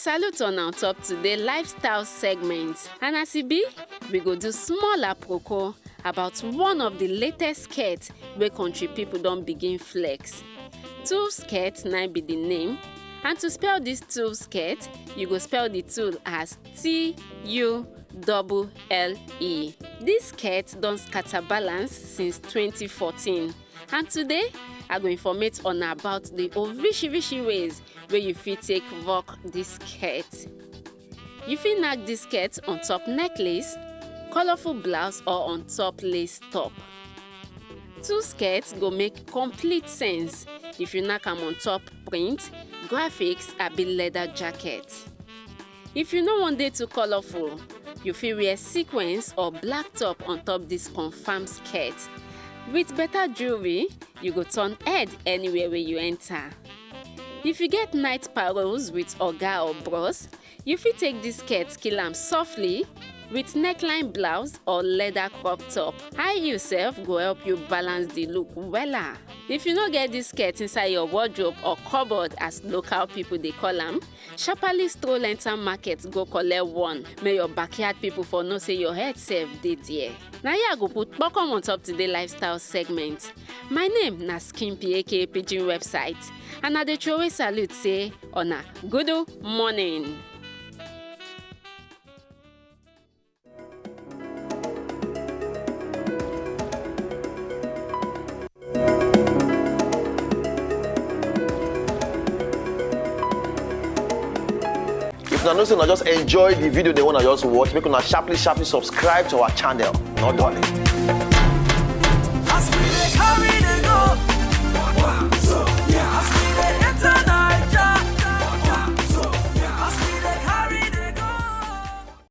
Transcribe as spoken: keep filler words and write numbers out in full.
Salute on our top today lifestyle segment. And as e be, we go do small aproko about one of the latest skirts wey country people don begin flex. Tulle skirt na be the name. And to spell this tulle skirt, you go spell the tulle as T U double L E. This skirt don scatter balance since twenty fourteen. And today, I go informate on about the orishiorishi ways wey you fit take rock this skirt. You fit knack this skirt on top necklace, colorful blouse or on top lace top. Tulle skirts go make complete sense if you knack am on top print, graphics abi leather jacket. If you no wan dey too colorful, you fit wear sequins or black top on top this confam skirt. With better jewelry, you go turn head anywhere wey you enter. If you get night paroles with oga or bros, you fit take this skirt kill am softly with neckline blouse or leather crop top. High heel sef go help you balance the look wella. If you no get this skirt inside your wardrobe or cupboard as local people dey call am, sharply stroll enter market go collect one. Make your backyard people for know say your head sef dey there. Na here I go put kpokom on top today lifestyle segment. My name na Skimpy aka Pidgin website, and I dey throway salute say una good morning. If una know say una just enjoy the video dem wey una just watch, make una sharply sharply subscribe to our channel. No dulling. As we dey carry